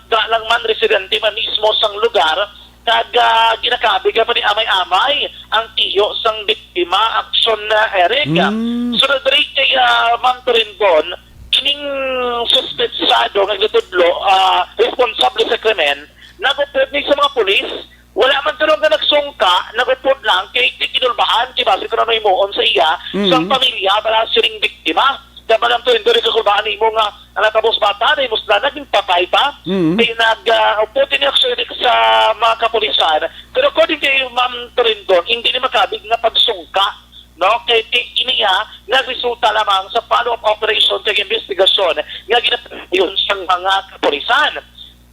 ga lang man residente man mismo sang lugar, kag, ah, ginakabig pa ni amay-amay ang tiyo sang biktima, Action, ah, Eric. Mm. Sunod diri kay, ah, Ma'am Torendon, kining suspetsado nga gitudlo, ah, responsable sa krimen, nagupod ni sa mga pulis. Wala man tulo nga nagsungka, nagupod lang kay di kinulbaan kay basi kung ano himuon sa iya, Mm. sang pamilya, bala sining biktima. Dapat lang to, hindi rin kakulbaan nimo nga ang natapos bata na himuslan na ginpatay pa. Mm. Kay nag, ah, upod ini actually sa mga kapulisan. Pero according kay Ma'am Torendon, hindi ni makabig nga pagsungka, no? Kay ti-, ini, ah, nagresulta lamang sa follow-up operation kag investigasyon nga ginapayon sang mga kapulisan.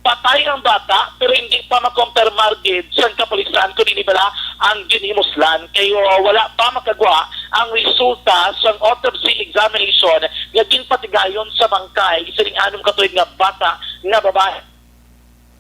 Patay ang bata, pero hindi pa makompirmar gid sang kapulisan kung ini bala ang ginhimuslan, kay, uh, wala pa makagwa ang resulta sang autopsy examination nga ginpatigayon sa bangkay sining anom ka tuig nga bata nga babayi.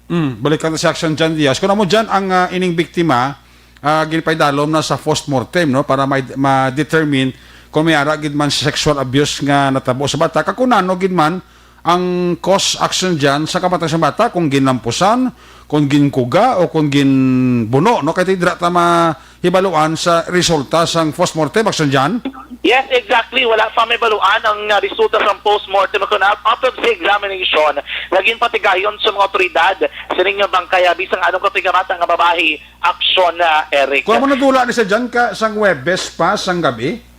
Mm, balikan ta si Action Jan Diaz. Kung amo dyan ang, ah, ining biktima, ah, ginpaidalom na sa postmortem, no, para may, ma-determine kung may ara gid man sexual abuse nga natabo sa bata, kag kung ano gid man ang cause, Action Jan, sa kamatay sa bata, kung ginlampusan, kung ginkuga, o kung ginbuno, no? Kay ti dira ta mahibaluan sa resulta sang postmortem, Action Jan. Yes, exactly. Wala pa may baluan ang, uh, resulta sang postmortem, kung autopsy examination nga ginpatigayon sa mga otoridad sining nga bangkay abi sang anom ka tuig nga bata nga babayi, Action, uh, Eric. Kung amo nadula ni sa dyan ka sang Huwebes pa sang gabi?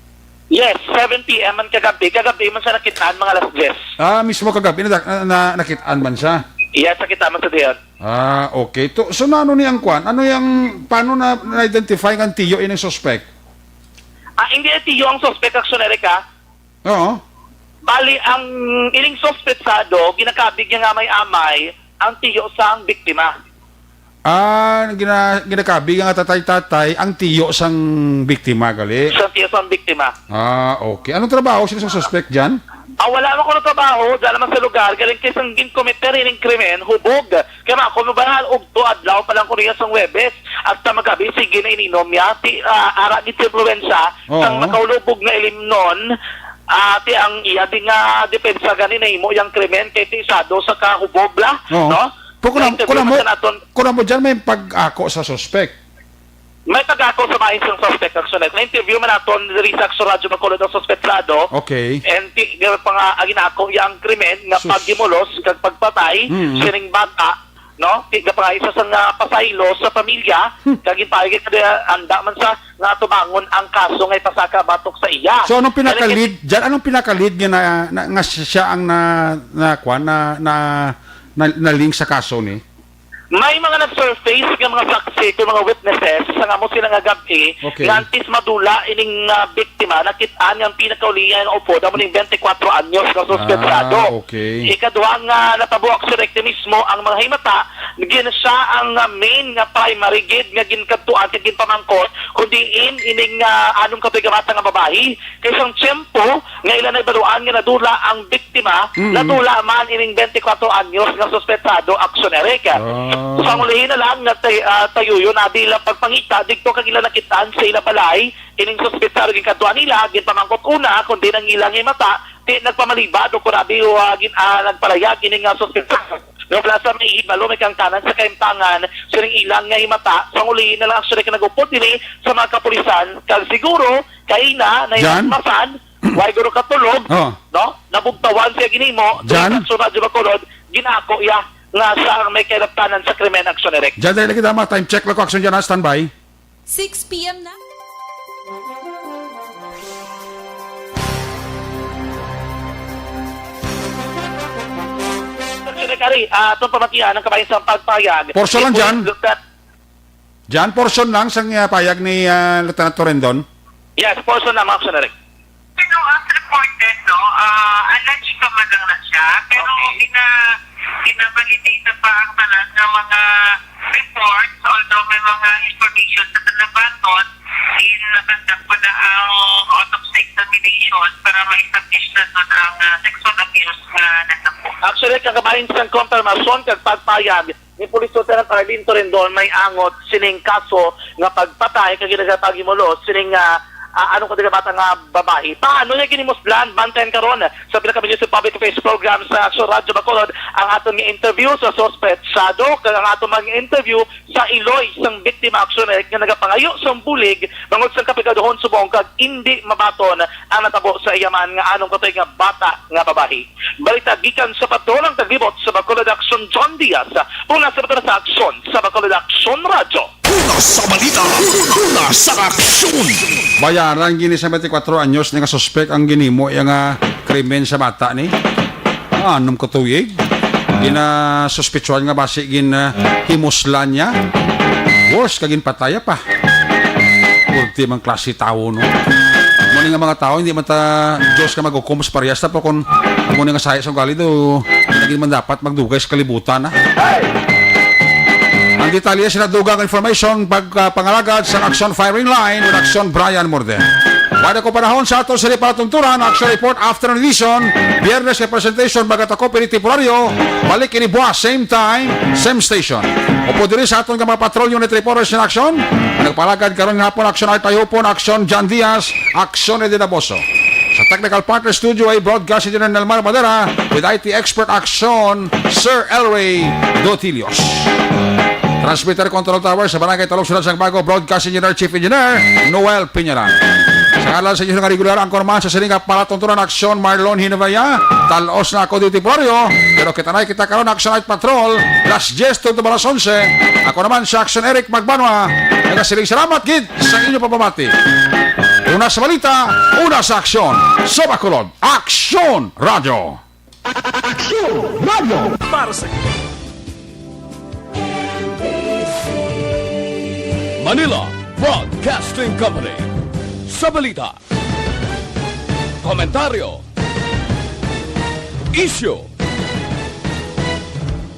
Yes, seven P M man kagabi. Kagabi man siya nakitaan, mga alas diyes. Ah, mismo kagabi na, na, na nakitaan man siya? Yes, nakita man sa diyan. Ah, okay. To, so, ano ni ang kwan? Ano yung, paano na, na-identify ang tiyo ining suspect? Ah, hindi na tiyo ang suspect, Action Eric, ah. Oo. Bali, ang ining suspetsado, ginakabig niya nga amay-amay ang tiyo sang biktima. Ah, gina-, ginakabig nga tatay-tatay ang tiyo sang biktima, gali? Sang tiyo sang biktima. Ah, okay. Anong trabaho sila sa suspect dyan? Ah, wala man kuno trabaho, dala man sa lugar, galing kay sang ginkometer ining krimen, hubog. Kaya mga kuno, bahal, ugto adlaw pa lang kuno yan sang Huwebes. Hasta magabi, sige na ininom niya. Ti, ah, ara gid sa impluwensya, Oo. sang nakaulubog nga ilimnon, ah, ti ang iya di nga depensa gani nahimo yang krimen, kay ti sado sa kahubog la, Oo. no? Pero kung Sa am-, interview kung amo, man sa naton, kung amo dyan, may pag-ako sa suspect. May pag-ako sa bahin sang suspect, actually. Na-interview man naton diri sa Action Radyo Bacolod ang suspetsado. Okay. And ti, nga pa nga, ang ginako iya ang krimen nga Sus. paghimulos kag pagpatay Mm. sining bata, no? Ti, nga pa nga isa sa nga pasaylo sa pamilya, Hmm. kag ginpahayag nga anda man sa nga tubangon ang kaso nga ipasaka batok sa iya. So, anong And pinaka-lead dyan? Anong pinaka-lead nga na, na, nga siya ang na, na, kwan, na, na, na, na-link sa kaso ni? May mga nag-surface nga mga saksi, kung mga witnesses, sa nga mo sila nga gab-i, Okay. nga antes madula ining, ah, biktima, nakit-an nga ang pinakaulihan nga upod amo ning twenty-four anyos nga suspetsado. Ah, okay. Ikaduha nga natabuak sa rekta mismo ang mga himata, gin siya ang, ah, main nga primary gid nga ginkadtuan kag ginpamangkot, kun diin ining, ah, anom ka tuig nga bata nga babayi, kay sang tiyempo, nga ila nahibaluan nga nadula ang biktima, Mm. nadula man ining twenty-four anyos nga suspetsado, Action Eric. Ah. Sa ulihi na lang nga tay-, ah, tayuyon na bilang pagpangita didto kag ila nakitaan sa ila balay, ining suspetsado ginkadtuan nila, ginpamangkot una kung diin ang ilang himata, di nagpamalibad o kung abi o, ah, gin-, ah, nagpalayag ining, ah, suspetsado. Nga wala sa may hibalo, may kangtanan sa kahimtangan sining ilang nga himata. Sa ulihi na lang, Action Eric, nag-upod diri sa mga kapulisan, kag siguro kaina na Jan? Masan, way guro katulog, Oh. no? Nabugtawan siya ginimo, Jan? Sa Radyo Bacolod, ginako iya nga sa may kailabtanan sa krimen, Action Eric. Jan, dali kita ma-time check lang ko, Action Jan, ha? Standby. Six p m na. Action Eric, ari, ah, atong pamatian ang kabahin sa pagpayag. Portion lang, Jan. Lieutenant Jan, portion lang sang, ah, payag ni, ah, Lieutenant Torendon. Yes, portion lang, Action Eric. Pero as reported, no, ah, alleged pa man lang na siya, pero Okay. gina-, gina-validate na pa ang tanan nga mga reports, although may mga information na nabaton, in-conduct pa na ang autopsy examination para ma-establish na dun ang, ah, sexual abuse nga natabo. Actually, kagabahin sang konfirmasyon kag pagpayag ni Police Lieutenant Arlene Torendon may angot sining kaso nga pagpatay kag ginagapaghimulos sining, ah, ah, anong kung di ka bata nga babayi. Paano niya ginimuslan? Bantayan karon sa pinaka-Ministry of Public Affairs Program sa Action Radyo Bacolod ang aton nga interview sa suspetsado kag ang aton mga interview sa iloy sang biktima, Action Eric, nga nagapangayo sang bulig bangod sang kapigaduhon subong kag indi mabaton ang natabo sa iya man nga anong katoy nga bata nga babayi. Balita gikan sa Patrol ang Taglibot sa Bacolod, Action John Diaz. Una sa Bacolod sa Aksyon, sa Bacolod Aksyon Radyo. Una sa balita, una sa aksyon. Bayaran gini sa twenty-four anyos nga suspek ang ginhimo iya nga krimen sa bata ni. Anom ka tuig. Ginasuspetsuhan nga basi gin, ah, himuslan niya. Worse ka ginpataya pa. Ultimang klase tawo, no? Mo ni nga mga tawo, hindi man ta Diyos ka maghukom sa parehas ta, pero kung mo ni nga sahi sa ugali, do, hindi man dapat magdugay sa kalibutan, ha? Ang detalye sa nadugang information, pag, ah, pangalagad sa Action Firing Line with Action Brian Morde. Wala ko panahon sa ato sa palatunturan, Action Report Afternoon Edition, Biyernes kay presentation, bagat ako, pinitemporaryo, balik ini buwas, same time, same station. Upo diri sa aton nga mga patrol unit reporters in action, nagpalagad karon nga hapon, Action Art Ayupon, Action John Diaz, Action Eddie Daboso. Sa technical partner studio ay broadcast engineer Nelmar Madera, with I T expert Action, Sir Elray Dotilios. Transmitter Control Tower sa Barangay Talog, Siyudad sang Bago, Broadcast Engineer, Chief Engineer, Noel Piñaran. Sa ngalan sa inyo nga regular, ang kurman sa sining nga palatuntunan, Action Marlon Hinavaya, talos na ako dito, Florio, pero kita na kita karon, Action Night Patrol, las diyes tungtod alas onse. Ako naman sa Action Eric Magbanwa, nagasiling salamat gid sa inyo pamamati. Una sa balita, una sa aksyon, sa Bacolod, Action Radio. Aksyon Radio. Para sa Manila Broadcasting Company. Sa balita, komentaryo, isyu,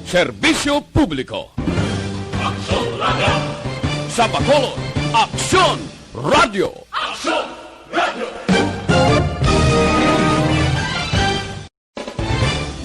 serbisyo publiko. Aksyon Radio. Sa Bacolod, Aksyon Radio. Aksyon